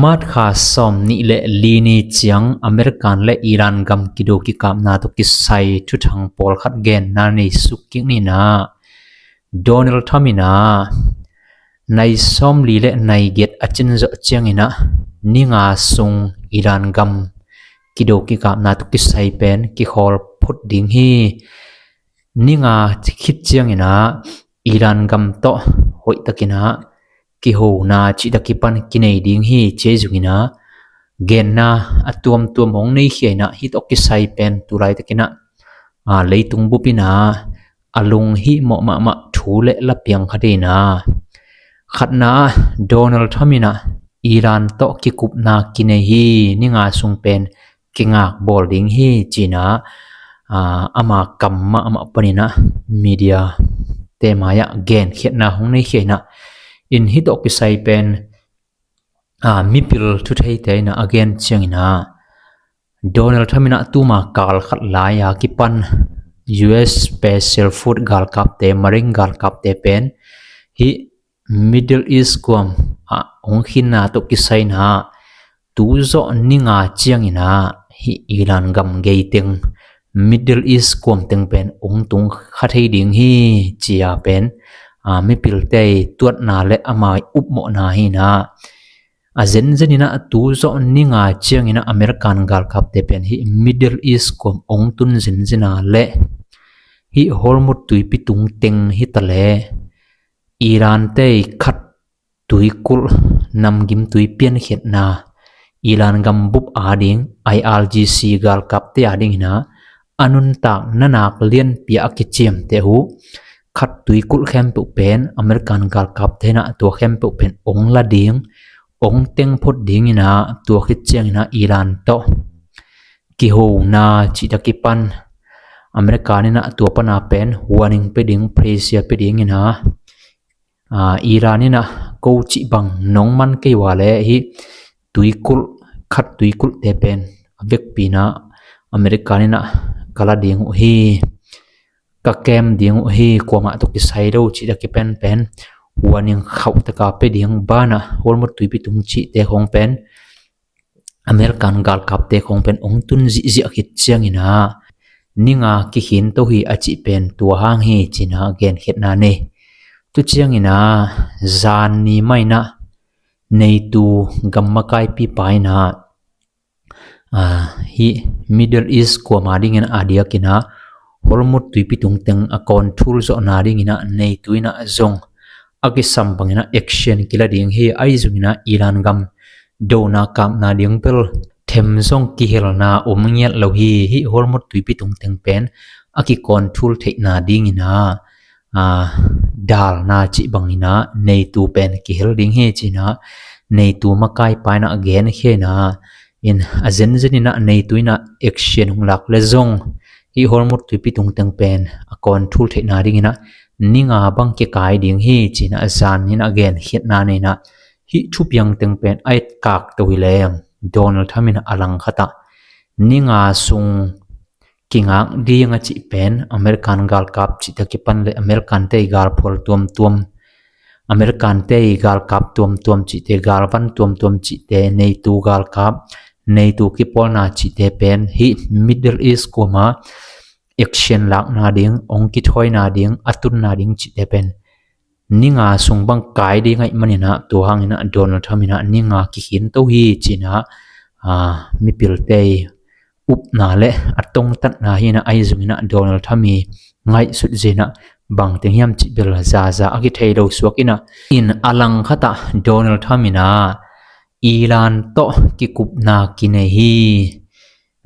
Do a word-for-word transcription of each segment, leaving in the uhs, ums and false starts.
March kha sawm nih le li ni ciang American le Iran gam kido kikapna tawh kisai thuthang pawlkhat genna nei suk kik ni in ah, Donald Trump in ah nai sawm li le nai giat a cin zawh ciangin ah, ni nga sung Iran gam kido kikapna tawh kisai pen kikhawl phot ding hi. Ni nga khit ciangin ah Iran gam tawh hoihtakin ah kihona cihtak kipan kinei ding hi, ci zongin ah genna a tuamtuam hong nei khia in ah, hih tawh kisai pen tu laitakin ah, aa, leitung bup in ah a lunghimawh mahmah thu le lapiang khat hi in ah, khatna ah Donald Trump in ah Iran tawh kikupna kinei hi, ni nga sung pen kingak bawl ding hi, ci in ah, aa, ama kam mahmah panin ah media te mai-ah genkhiatna hong nei khia in ah, in hih tawh kisai pen, aa, mipil thutheite in ah a gen ciangin ah, Donald Trump in ah tuma kal khat lai-a kipan U S Special Force galkapte, Marine galkapte pen hih Middle East kuam ah hong khinna tawh kisai in ah, tu zawh ni nga ciangin ah hih Iran gam gei teng, Middle East kuam teng pen hong tung kha thei ding hi, ci-a pen, aa, mipilte i tuatna le ama i upmawhna hi in ah, a zenzen in ah tu zawh ni nga ciangin ah American galkapte pen hih Middle East kuam hong tun zenzen a leh, hih Hormuz tuipi tung teng hi ta leh, Iran te i khat tuikulh, namgim tui piankhiatna, Iran gam bup ading, I R G C galkapte ading in ah a nuntakna nak lianpi a kiciamteh uh khat tuikulh khempeuh pen American galkapte in ah tua khempeuh pen hong la ding, hong teng phot ding in ah, tua khit ciangin ah Iran tawh kihona cihtak kipan American in ah tua pan a pen warning pia ding, pressure pia ding in ah, aa, Iran in ah ko cih bang nong man kei ua leh hih tuikulh, khat tuikulhte pen a vekpi in ah American in ah ka la ding uh hi, ka kem ding uh hi, kuamah tawh kisai lo, cihtak kipan pen warning khauhtaka pia ding, banah Hormuz tuipi tung cihte khawng pen American galkapte khawng pen hong tun zihziah khit ciangin ah ni nga kikhin to hi a cih pen tua hang hi, ci in ah genkhiatna nei. Tu ciangin ah zan ni mah in ah NATO gam makaipipa in ah, aa, hih Middle East kuam adingin a diakin ah Hormuz tuipi tung teng a control zawhna dingin ah NATO in ah zong a kisam bangin ah action kila ding hi. Ahi zongin ah Iran gam dona kapna ding bel them zong kihelna om ngiat lo hi. Hih Hormuz tuipi tung teng pen a kicontrol theihna dingin ah, aa, dalna cih bangin ah NATO pen kihel ding hi, ci in ah NATO makaipa in ah genkhia in ah, in a zenzen in ah NATO in ah action hong lak leh zong hih Hormuz tuipi tung teng pen a control theihna dingin ah ni nga bang kikai ding hi, ci in ah zan in ah genkhiatna nei in ah, hih thupiang teng pen a etkak to hi leng Donald Trump in ah a langkhat ah ni nga sung kingak ding a cih pen American galkap cihte kipan le American te i galphual tuamtuam, American te i galkap tuamtuam cihte, galvan tuamtuam cihte, NATO galkap, NATO kipawlna cihte pen hih Middle East kuam ah action lakna ding, hong kithawina ding, a tunna ding cihte pen ni nga sung bang kai ding ahih manin ah, tua hangin ah Donald Trump in ah ni nga kikhin to hi, ci in ah, aa, mipilte i upna le a tongtatna hi in ah, ahi zongin ah Donald Trump i ngaihsut zia in ah bang teng hiam cih bel zaza a kithei lo suak in ah, in a langkhat ah Donald Trump in ah Iran tawh kikupna kinei hi,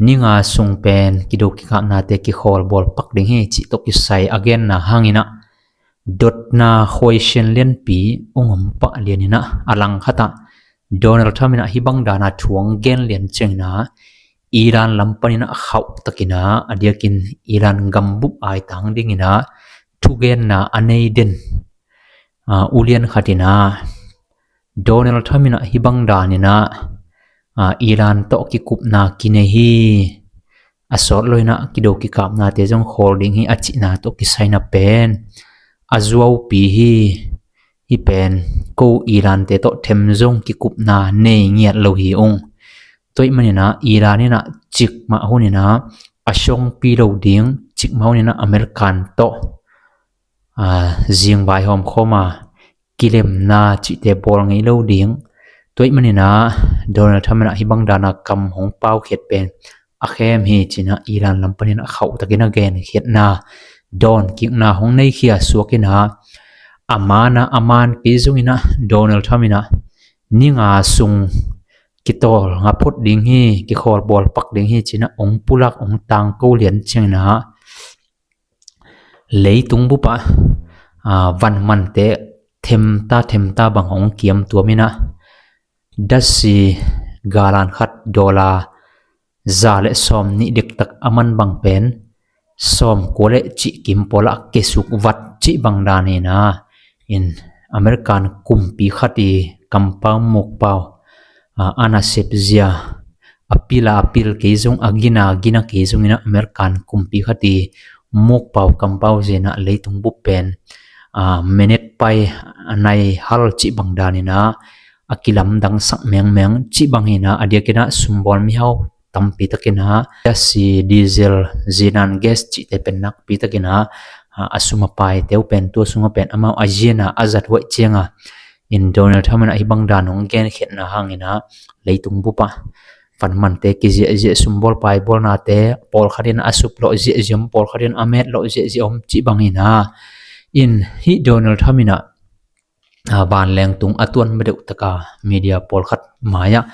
ni nga sung pen kido kikapnate kikhawl bawl pak ding hi, cih tawh kisai a genna hangin ah dotna khuaisian lianpi hong om pah lian in ah, a langkhat ah Donald Trump in ah hih bang dan a thu hong gen lian ciangin ah Iran lam panin ah khauhtakin ah a diakin Iran gam bup aitang dingin ah thugenna a nei den, aa, ulian khat in ah Donald Trump in ah hih bang dan in ah, aa, Iran tawh kikupna kinei hi, a sawt lo in ah kido kikapnate zong khawl ding hi a cihna tawh kisai in ah pen a zuaupi hi, Hih pen ko Iran te tawh them zong kikupna nei ngiat lo hi ung. Tua ahih manin ah Iran in ah cikmah hun in ah a songpi lo ding, cikmah hun in ah American tawh, aa, zingvai hawmkhawm a kilemna cihte bawl ngei lo ding. Tua ahih manin ah Donald Trump in ah hih bang dan a kam hong paukhiat pen a khem hi ci-in ah Iran lam panin a khauhtakin a genkhiatna, dawnkikna hong neikhia suak in ah, a man ah, a man kei zong in ah Donald Trump in ah ni nga sung kitawl nga phot ding hi, kikhawl bawlpak ding hi ci-in ah hong pulak, hong tangko lian ciangin ah leitung bup ah, aa, van mante themta themta bang hong kiam tuam in ah, dasi galan khat dollar za le sawmnih dektak a man bang pen sawmkua le cih kim pawl ah kesuk vat cih bang dan in ah, in American kumpi khat i kampau mukpau, aa, a nasep zia, a pil a pil kei zong, a gina gina kei zong in ah American kumpi khat i mukpau kampau zia in ah leitung bup pen, aa, menet pai a nai hal cih bang dan in ah a kilamdangsak mengmeng cih bang in ah, a diakin ah sumbawl mihau tampi takin ah, gas, diesel, zinan gas cihte pen nakpi takin ah, aa, a sum a paite uh pen tua sungah pen amau a zian a a zat huaih ciang a, in Donald Trump in ah hih bang dan hong genkhiatna hangin ah leitung bup ah van mante kiziahziah, sumbawl paibawlnate pawlkhat in a suplawh ziahziah om, pawlkhat in a metlawh ziahziah om cih bang in ah, in hih Donald Trump in ah, aa, vanleng tung a tuan madeuh taka media pawlkhat mai-ah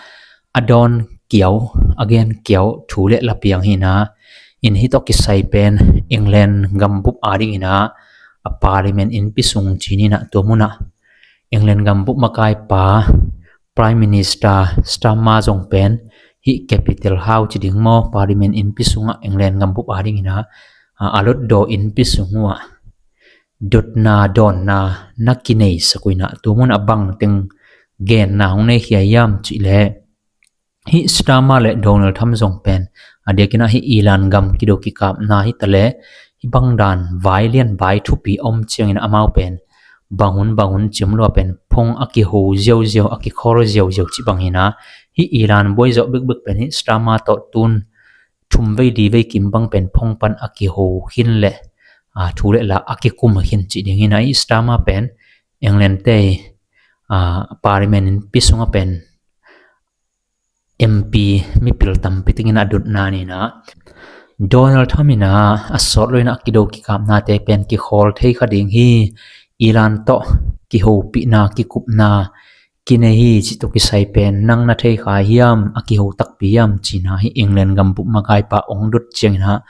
a dawn kiau, a gen kiau thu le la piang hi in ah, in hih tawh kisai pen England gambup ading in ah a parliament innpi sung ci-in ah tua mun ah England gambup makaipa Prime Minister Starmer zong pen hih Capitol House ci ding maw, parliament innpi sungah England gambup ading in ah, aa, a lotdaw innpi sung uh ah dotna dawnna na kineisak uh in ah tua mun ah bangteng genna hong neikhia hiam cih leh, hih Starmer le Donald Trump zong pen a diakin ah hih Iran gam kido kikapna hi ta leh, hih bang dan vai lian vai thupi om ciangin ah amau pen bang hun bang hun ciam lua pen phong a kiho ziauziau, a kikhawl ziauziau cih bang hi in ah, hih Iran buai zawh bekbek pen hih Starmer tawh tun thum vei li vei kim bang pen phong pan a kiho khin le, aa, thu le la a kikum khin cih ding hi in ah, hih Starmer pen England te, aa, parliament innpi sungah pen M P mipil tampi takin a dotna ni in ah, Donald Trump in ah a sawt lo in ah kido kikapnate pen kikhawl thei kha ding hi, Iran tawh kihopihna, kikupna kinei hi cih tawh kisai pen nang na thei kha hiam, a kiho takpi hiam ci-in ah hih England gambup makaipa hong dot ciangin ah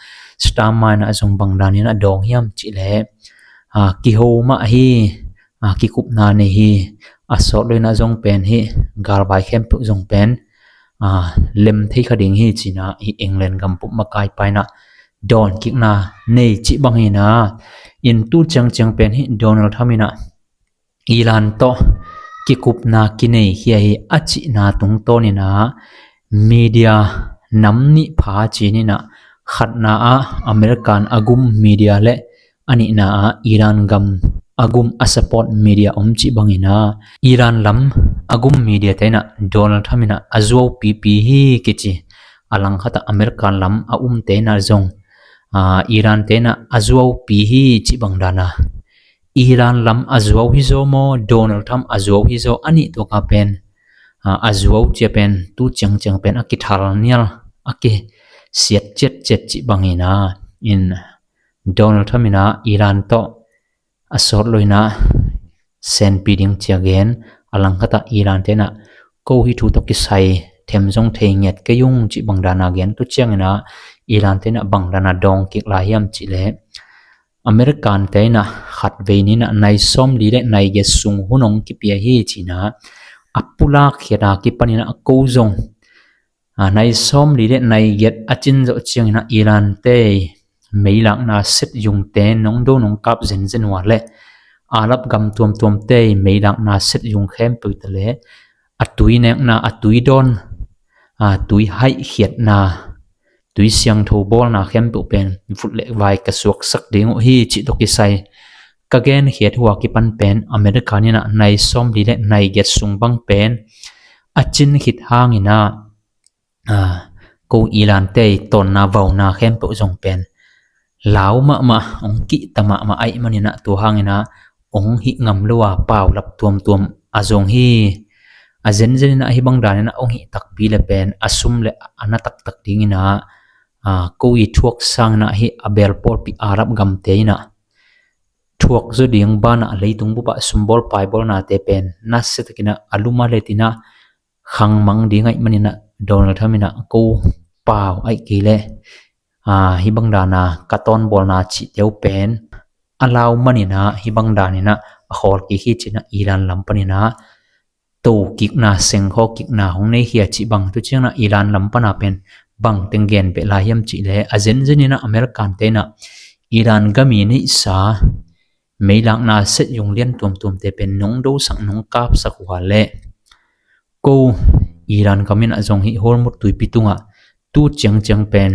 Starmer in ah zong bang dan in ah dawng hiam cih leh, aa, kiho mah hi, aa, kikupna nei hi, a sawt lo in ah zong pen hih galvai khempeuh zong pen, aa, lem thei kha ding hi ci-in ah hih England gambup makaipa in ah dawnkikna nei cih bang hi in ah, in tu ciangciang pen hih Donald Trump in ah Iran tawh kikupna kineikhia hi a cihna tungtawn in ah media nam nih pha ci-in ah, khatna ah American a gum media le a nihna ah Iran gam a gum a support media om cih bang in ah, Iran lam a gum mediate in ah Donald Trump in ah a zuau pipi hi kici, a langkhat ah American lam a umte in ah zong, aa, Irante in ah a zuaupi hi cih bang dan a, Iran lam a zuau hi zaw maw, Donald Trump a zuau hi zaw, a nih tuak a pen, aa, a zuau ci-a pen tu ciangciang pen a kithal nial, a kisiat ciatciat cih bang hi in ah, in Donald Trump in ah Iran tawh a sawt lo in ah senpi ding ci-a gen, a langkhat ah Irante in ah ko hih thu tawh kisai them zong thei ngiat kei ung cih bang dan a gen. Tu ciangin ah Irante in ah bang dan a dawng kik lai hiam cih leh, Americante in ah khatvei ni in ah nai sawmli le nai giat sung hun hong kipia hi ci-in ah, a pulak khiat a kipan in ah ko zong, aa, nai sawmli le nai giat a cin zawh ciangin ah Irante meilakna set zungte nong do nong kap zenzen uh a le, Arab gam tuamtuamte meilakna set zung khempeuh ta le, a tui nekna, a tui dawn, aa, tui haihkhiatna, tui siangtho bawlna khempeuh pen vut le vai ka suaksak ding uh hi cih tawh kisai ka genkhiat uh a kipan pen America in ah nai sawmli le nai giat sung bang pen a cin khit hangin ah, ah, ko Iran te i tawnna vauna khempeuh zong pen lau mahmah, hong kihta mahmah ahih manin ah tua hangin ah hong hih ngam lo a paulap tuamtuam a zong hi. A zenzen in ah hih bang danin ah hong hih takpi le pen a sum le a na taktak dingin ah, ah, ko i thuak sangin ah hih a bel pawlpi Arab gamte in ah thuak zaw ding banah leitung bup ah sumbawl paibawlnate pen nasia takin ah a lum a letin ah khangmang ding ahih manin ah Donald Trump in ah ko pau ahih kei leh, ah, hih bang dana ka tawnbawlna cihte uh pen a lau manin ah hih bang danin ah a khawl kik hi ci-in ah Iran lam panin ah tokikna, sengkhawkikna hong nei hi a cih bang. Tu ciangin ah Iran lam pana pen bang teng gen beh lai hiam cih leh a zenzen in ah American te in ah Iran gam i neihsa meilakna set yung lian tuamtuamte pen nong dosak, nong kapsak uh a leh ko Iran gam in ah zong hih Hormuz tuipi tungah tu ciangciang pen,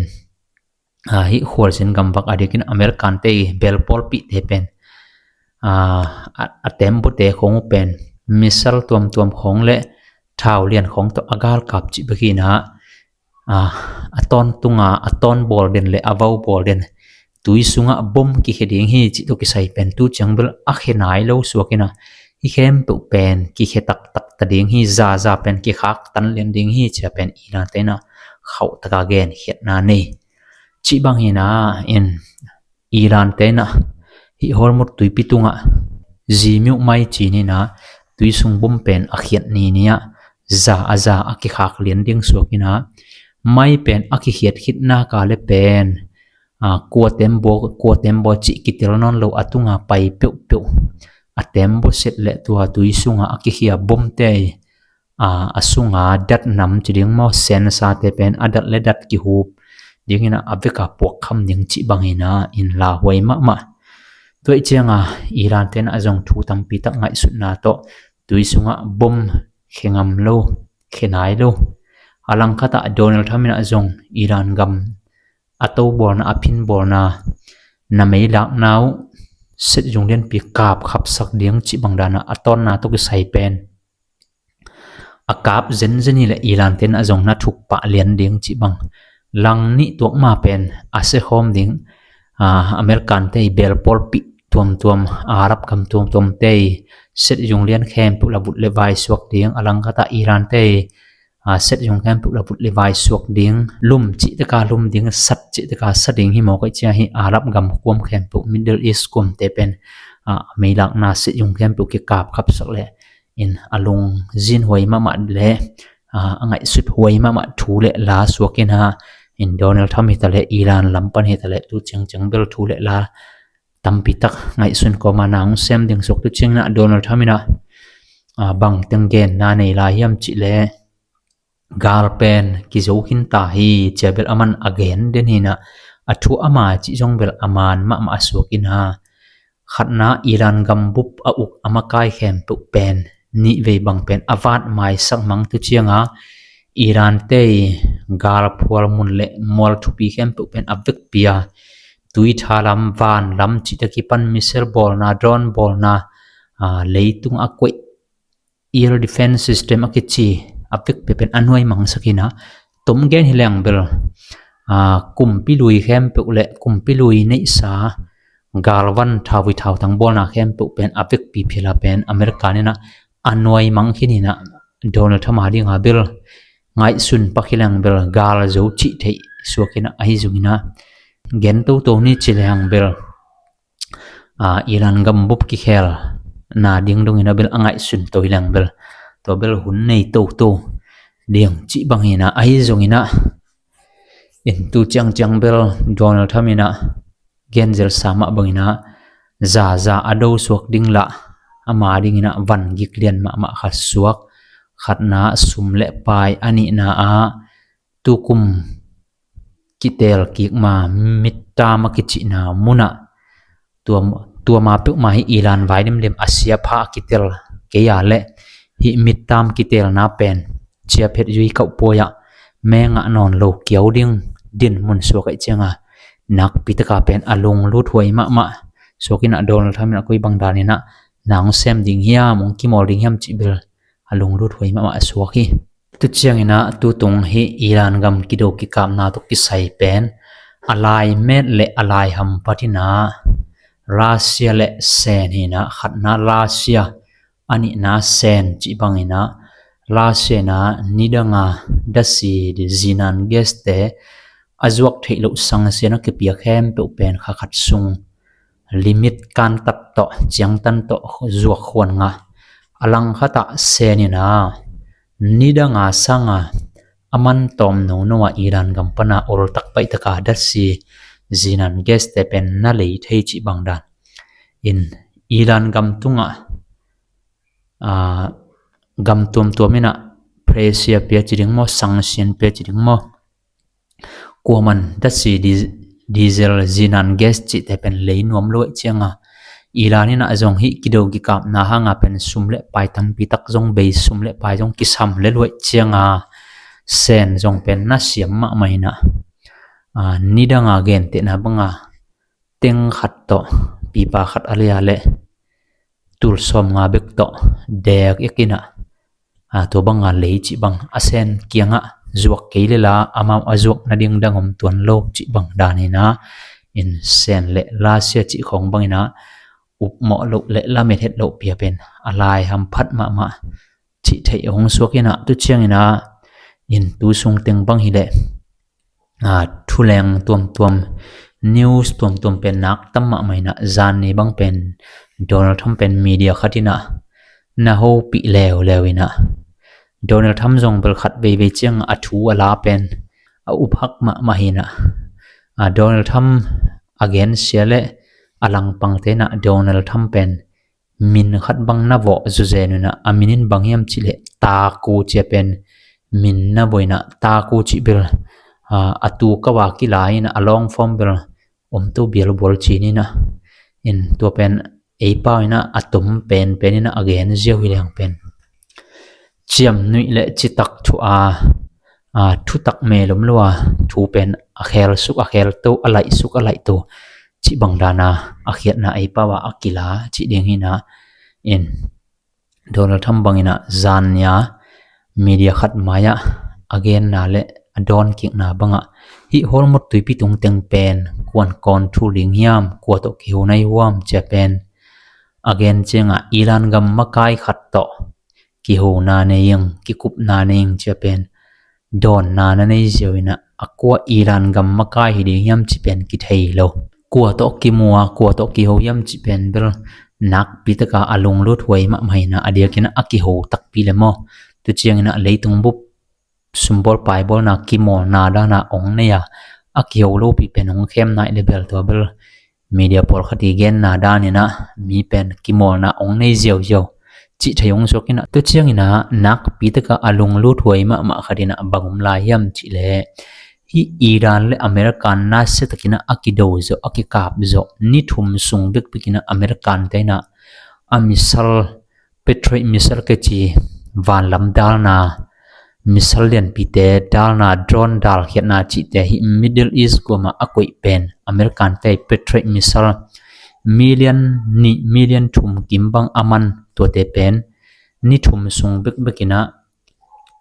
ah, hih khualzin gamvak a diakin American te i bel pawlpite pen, ah, a, a tembaw te khawng uh pen missile tuamtuam khawng le thau lian khawng tawh a galkap cih bek hi in ah, ah, a tawntunga a tawnbawl den le a vaubawl den tui sungah bom kikhia ding hi cih tawh kisai pen tu ciang bel a khia nai lo suak in ah hih khempeuh pen kikhia taktak ta ding hi, zaza pen kikhaktan lian ding hi ci-a pen Iran te in ah khauh taka genkhiatna nei. Cih bang hi in ah in Iran te in ah hih Hormuz tuipi tungah zimiuh mai ci-in ah tui sung bom pen a khiat ni ni ah za a za a kikhak lian ding suak in ah mai pen a kikhiat khit nak a leh pen, ah, kua tembaw, kua tembaw cih kitel nawn lo a tunga pai peuhpeuh a tembaw set le tua tui sunga a kikhia bomte, ah, a sunga dat nam ci ding maw, sensate pen a dat le dat kihup dingin ah a veka puakkham ding cih bangin ah in lauhuai mahmah. Tua ih cianga Iran te in ah zong thu tampi tak ngaihsutna tawh tui sungah bom khia ngam lo, khia nai lo. A langkhatah Donald Trump in ah zong Iran gam a tobawlna, a phinbawlna, na meilakna uh set yung lianpi kap khapsak ding cih bang dana a tawnna tawh kisai pen a kap zenzen hi leh Iran te in ah zong na thuk pah lian ding cih bang. Lang nih tuak ma pen a sekhawm ding, ah, American te i bel pawlpi tuamtuam, Arab gam tuamtuam te i set yung lian khempeuh la vut le vai suak ding, a langkhatah Iran te i, ah, set yung khempeuh la vut le vai suak ding, lum cih teka lum ding, sat cih teka sa ding hi mawk ih ciang hi. Arab gam kuam khempeuh, Middle East kuamte pen, ah, meilakna set yung khempeuh kikap khapsak le in a lungzin huai mahmah le, ah, a ngaihsut huai mahmah thu le la suak in ah in Donald Trump hi ta le Iran lam pan hi ta le tu ciangciang bel thu le la tampi tak ngaihsun kawma na hong sem ding suak. Tu ciangin ah Donald Trump in ah, ah, bang teng genna nei lai hiam cih leh gal pen kizo khin ta hi ci-a bel aman a gen den hi in ah a thu ama cih zong bel a man mahmah a suak in ah khatna Iran gambup a uk a makai khempeuh pen nih vei bang pen a vat maisak mang. Tu cianga Iran te i galphual mun le mual thupi khempeuh pen a vekpi a tui tha lam, van lam cih tawh kipan missile bawlna, drone bawlna, ah, leitung a koih air defense system a kici a vekpi pen a nuai mangsak in ah tom gen hi leng bel, ah, kumpi lui khempeuh le kumpi lui neihsa galvan thauvui thautang bawlna khempeuh pen a vekpi phila pen American in ah a nuai mang khin in ah Donald Trump a dinga bel ngaihsun pak hi leng bel gal zo cih theih suak in ah ahi zongin ah gen toto ni ci leng bel, ah, Iran gambup kikhelna ding dongin ah bel a ngaihsun to hi leng bel tua bel hun nei toto ding cih bangin ah ahi zongin ah in tu ciangciang bel Donald Trump in ah genzel sa mah bangin ah zaza a do suak ding lah ama dingin ah van gik lian mahmah khat suak. Khatna sum le pai, a nihna ah tukum kitel kik ma midterm a kicihna munah tua, tua ma peuhmah hi Iran vai limlim a sia pha a kitel kei a leh hih midterm kitelna pen cia phet zui kauh puai ah mengah nawn lo kiau ding din mun suak aih cianga nakpi taka pen a lunglut huai mahmah suak inah Donald Trump inah koi bang dan inah na hong sem ding hiam, hong kimawl ding hiam cih bel a lunglut huai mahmah suak hi. Tu ciang inah tutung hih Iran gam kido kikapna tawh kisai pen a lai met le a lai hampat inah Russia le Sen hi inah, khatna Russia, a nihna Sen cih bang inah Russia inah nidanga dasi, zinan gas te a zuak theih loh sangsian a kipia khempeuh pen kha khat sung limit kantat tawh, ciangtan tawh zuak khuan ngah. A langkhat ah Sen inah nidanga sanga a man tawm nono a Iran gam pana oltak paihtaka dasi, zinan gas te pen na lei thei cih bang dan in Iran gam tungah, aa, gam tuamtuam inah pressure pia ci ding maw, sanction pia ci ding maw, kuaman dasi, di-, diesel, zinan gas cihte pen lei nuam luaih cianga, Iran inah zong hih kido kikapna hanga pen sum le pai tampi tak zong bei, sum le pai zong kisam le luaih cianga, Sen zong pen na siam mahmah inah, aa, nidanga gentehna banga teng khat tawh, pipa khat a lei a le tul sawm nga bek tawh dek ek inah, aa, tua banga lei cih bang, a Sen kiangah zuak kei le la amau a zuak nading dang om tuan lo cih bang dan inah in Sen le Russia cih khawng bang inah upmawh loh le lamet het loh pia pen a lai hampat mahmah cih theih hong suak inah, tu ciang inah in tu sung teng bang hileh, aa, thuleng tuamtuam, news tuamtuam pen nak tam mahmah inah, zan ni bang pen Donald Trump pen media khat inah na hopih leuleu inah, Donald Trump zong bel khat veivei ciang a thu a la pen a uphak mahmah inah, aa, Donald Trump a gensia le a langpangte inah Donald Trump pen min khat bang na vawh zuzen uh inah, a min in bang hiam cih leh Taku ci a pen min na vawh inah, Taku cih bel, aa, a tu kawak i la inah, a long form bel om tu bial bual cin inah, in tua pen ei pau inah a tom penpen inah a gen ziau hi leng pen ciam nuih le citak thu a, aa, thutak melom lo a, thu pen a khel suk a khel to, a laih suk a laih to cih bang dana a khiatna ei pau a a kila cih ding hi inah, in Donald Trump bang inah zan nia media khat mai-ah a genna le a dawn kikna bangah, hih Hormuz tuipi tung teng pen kuan kawn thu ling hiam, kua tawh kiho nai huam ci a pen a gen ciangah, Iran gam makai khat tawh kihona nei ing, kikupna nei ing ci a pen dawnna na nei ziau inah, a kua Iran gam makai hi ding hiam cih pen kithei lo. Kua tawh kimu a, kua tawh kiho hiam cih pen bel nakpi taka a lunglut huai mahmah inah, a diakin a kiho takpi le maw, tu ciang inah leitung bup sumbawl paibawlna kimawlna dana ong nei a, a kiho lopi pen ong khem nai le bel, tua bel media pawlkhat i genna dan inah mi pen kimawlna ong nei ziauziau cih thei ong suak inah, tu ciang inah nakpi taka a lunglut huai mahmah khat inah bang om lai hiam cih leh, hih Iran le America nasia tak inah a kido zawh, a kikap zawh, ni thum sung bekbek inah American te inah a missile, Patriot missile kici vanlam dalna, missile lianpite dalna, drone dalkhiatna cihte hih Middle East kuamah a koih pen American te Patriot missile million nih, million thum kim bang a man, tuate pen ni thum sung bekbek inah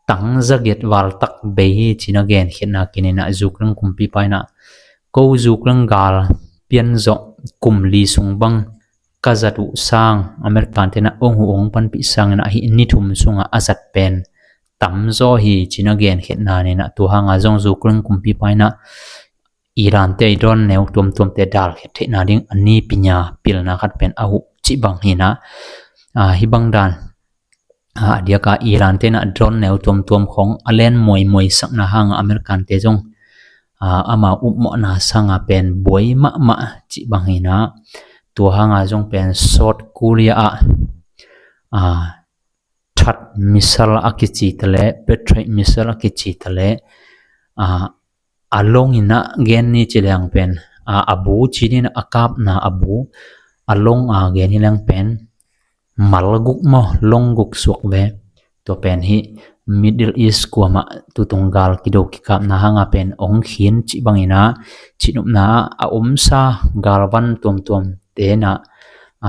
tang zagiat valtak bei hi ci-in a genkhiatna kin inah, Ukraine kumpipa inah, ko Ukraine gal pian zawh kum li sung bang ka zat uh sang, American te inah ong huh ong panpih sang inah hih ni thum sungah a zat pen tamzaw hi ci-in a genkhiatna ni inah, tua hanga zong Ukraine kumpipa inah Iran te i drone neu tuamtuamte dalkhiat theihna ding a nipi nia pilna khat pen a huh cih bang hi inah, aa, hih bang dan, aa, a diaka Iran te inah drone neu tuamtuam khong a len muaimuai sakna hanga American te zong, aa, amau upmawhna sanga pen buai mahmah cih bang hi inah, tua hanga zong pen South Korea ah, aa, Thaad missile a kici ta le, Patriot missile a kici ta le, aa, a long inah gen ni ci leng pen, aa, a bu ci ni inah a kapna a bu, a long a gen hi leng pen mal guk maw, long guk suak ve. Tua pen hih Middle East kuamah tutung gal kido kikapna hanga pen ong khin cih bang inah, cihnopna ah a omsa galvan tuamtuam te na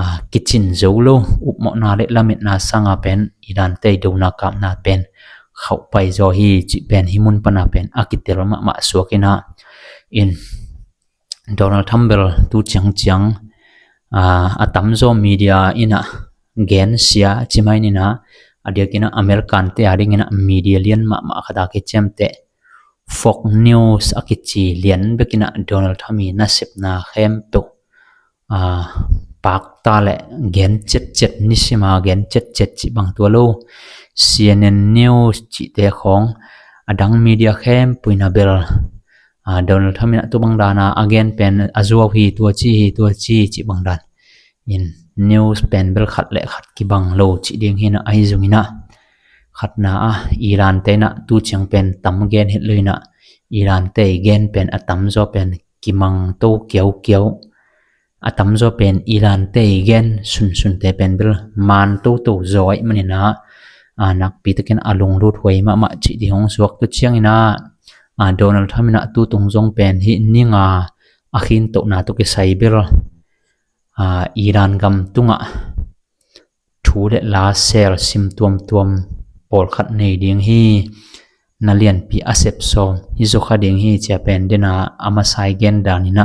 a kicin zo lo, upmawhna le lametna sanga pen Iran te i dona kapna pen khauh pai zaw hi cih pen hih mun pana pen a kitel mahmah suak ina in Donald Trump bel tu ciangciang a tamzaw media ina gensia ci mai nina a diakina American te a dingina media lian mahmah khata kiciamteh Fox News a kici lian bekina Donald Trump i nasepna khempeuh a pakta le gen cetcet nisima gen cetcet cih bang tua lo CNN News cihte khawng a dang media khempeuh ina bel a Donald Trump ina tu bang dana a gen pen a zuau hi tua ci hi tua ci cih bang dan in news pen bel khat le khat kibang lo cih ding hina ahi zongina khatna a Iran te ina tu ciang pen tam gen het lo ina Iran te i gen pen a tamzaw pen kimang to kiaukiau a tamzaw pen Iran te i gen sunsunte pen bel man toto zaw aih manina a nakpi takin a lunglut huai mahmah cih ding hong suak tu ciangina a Donald Trump ina tu tung zong pen hih ninga a khintohna tu kisai bel a Iran gam tungah thu le la sel sim tuamtuam pawlkhat nei ding hi na lianpi a sep sawm hi zo kha ding hi cia pen dena a masai gen danina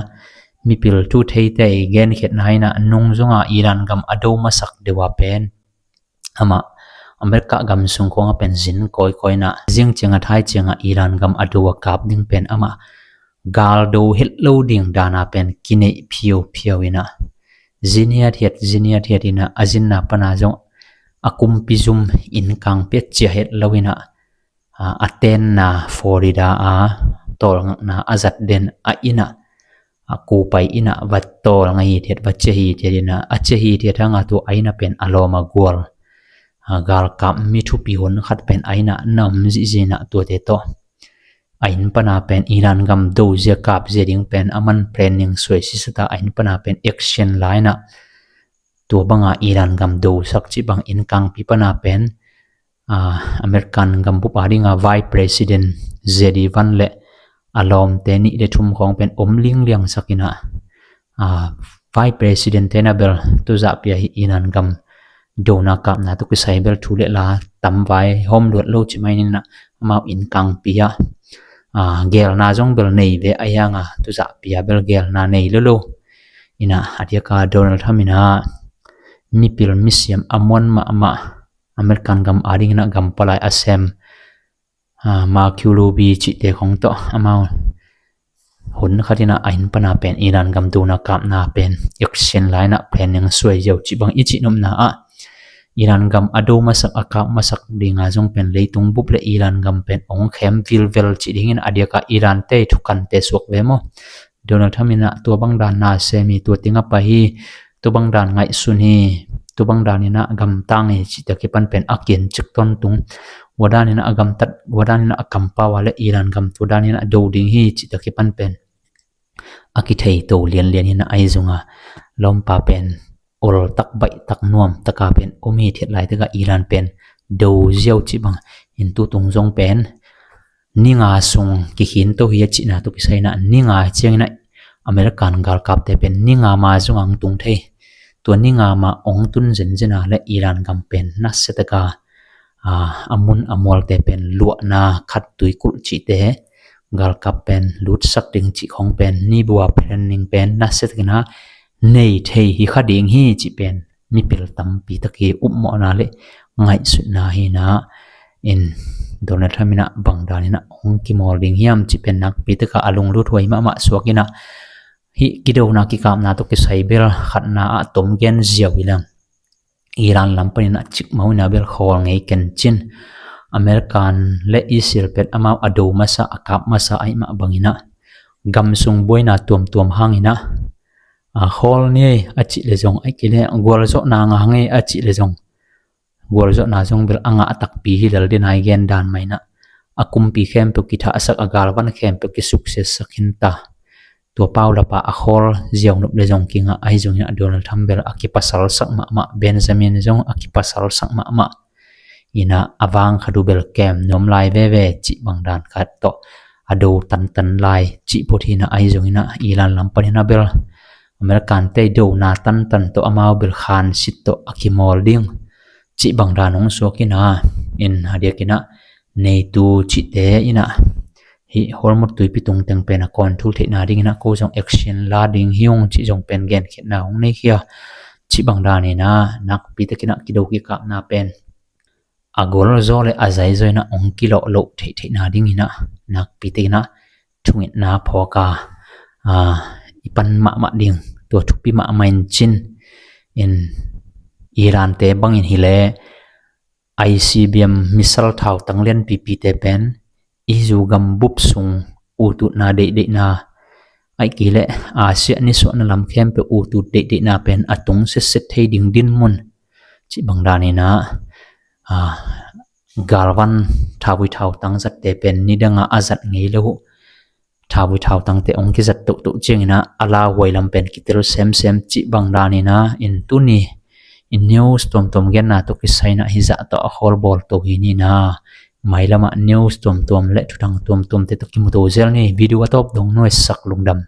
mipil thu theite i gen khetna ina nung zonga Iran gam a do masak deuha pen amah America gam sung khawng a pen zin kawikawi ina zing cianga thai cianga Iran gam a do a kap ding pen amah gal do het lo ding dana pen kineih phiauphiau ina zin hiathiat zin hiathiat ina a zinna pana zong a kumpi zum in kang piat cia het lo ina a tenna Florida a tawlngakna a zat den a ina a kupai ina va tawlnga hithiat va cia hithiat ina a cia hithiat hanga tu a ina pen a lawm a gual a galkap mi thupi hun khat pen a ina na om zihzina tuate tawh a inn pana pen Iran gam do zia kap zia ding pen a man planning suai sisata a inn pana pen action la ina tua banga Iran gam do sak cih bang inn kangpi pana pen a American gam bup a dinga Vice President J D Vance le a lawmte nih le thum khawng pen om lingliang sak ina a Vice President te na bel tuzah pia hi Iran gam dona kapna tu kisai bel thu le la tam vai hawm luat lo ci mai nina amau inn kangpi a a gelna zong bel nei ve a hianga tuzah pia bel gelna nei lo lo ina a diaka Donald Trump ina mipil misiam a muan mahmah American gam a dingina gam palai a sem a Marco Rubio cihte khong tawh amau hun khatina a inn pana pen Iran gam dona kapna pen action la ina planning suai ziau cih bang i cih nopna ah Iran gam a do masak a kap masak dinga zong pen leitung bup le Iran gam pen ong khem vilvel cih dingin a diaka Iran te thukante suak ve maw? Donald Trump ina tua bang dan na semi tua tinga pa hi tua bang dan ngaihsun hi tua bang dan ina gamtang hi cihta kipan pen a kian cik ton tung wadan ina a gamtat wadan ina a kampawa le Iran gam tua dan ina a do ding hi cihta kipan pen a kithei to lianlian ina ahi zunga lawmpa pen ol tak baih tak nuam taka pen om hi thiat lai taka Iran pen do ziau cih bang in tu tung zong pen ninga sung kikhin to hi a cihna tu kisaina ninga ciangina American galkapte pen ninga ma zunga ang tung thei tua ninga ma ong tun zenzena le Iran gam pen nasia taka a mun a mualte pen luahna khat tuikulh cihte galkap pen lutsak ding cih khong pen nibua planning pen nasia takina nei thei hi kha ding hi cih pen mipil tampi taki upmawhna le ngaihsutna hina in Donald Trump ina bang dan ina hong kimawl ding hiam cih pen nakpi taka a lunglut huai mahmah suak ina hih kidona kikapna tawh kisai bel khatna ah tom gen ziau hi leng Iran lam panin a cikmau ina bel khawl ngei ken cin American le Israel pen amau a do masa a kap masa ahi mah bangina gam sung buaina tuamtuam hangina a khawl ni ei a cih le zong ahi kei le gualzawhna nga ngei a cih le zong gualzawhna zong bel a ngah takpi hi lel dinai gen dan maina a kumpi khempeuh kithahsak a galvan khempeuh kisuksetsak hinta tua paulapa a khawl ziau nop le zong kingah ahi zongin a Donald Trump bel a kipasalsak mahmah Benjamin zong a kipasalsak mahmah ina a vang khadu bel kem nuam lai veve cih bang dan khat tawh a do tantan lai cih phot hina ahi zongina Iran lam panina bel American te i dona tantan tawh amau bilkhan sit tawh a kimawl ding cih bang dan hong suak in a, in a diakin ah NATO cihte in ah hih Hormuz tuipi tung teng pen a control theihna dingin ah ko zong action la ding hi ung cih zong pen genkhiatna hong nei khia. Cih bang dan in ah nakpi takin ah kido kikapna pen a golzaw le a zaizaw in ah hong kilawh loh theihtheihna dingin ah nakpi takin ah thungetna phawk a, a, i pan mahmah ding, tua thupi mahmah in cin in Iran te bangin hi leh ICBM missile thautang lianpipite pen i zu gam bup sung ututna deihdeihna, ahih kei leh Asia nisuahna lam khempeuh utut deihdeihna pen a tung setset thei ding dinmun cih bang dan in ah, a, galvan thavui thautang zatte pen nidang a a zat ngei lo uh thavui thautangte hong kizat tohtoh ciangin ah a lauhuai lam pen kitel semsem cih bang dan in ah in tuni in news tuamtuam genna tawh kisai in ah hih zah tawh a khawl bawl to hi ni in ah, mailam ah news tuamtuam le thuthang tuamtuamte tawh kimu to zel ni. Video a tawp dong nuaisak lungdam.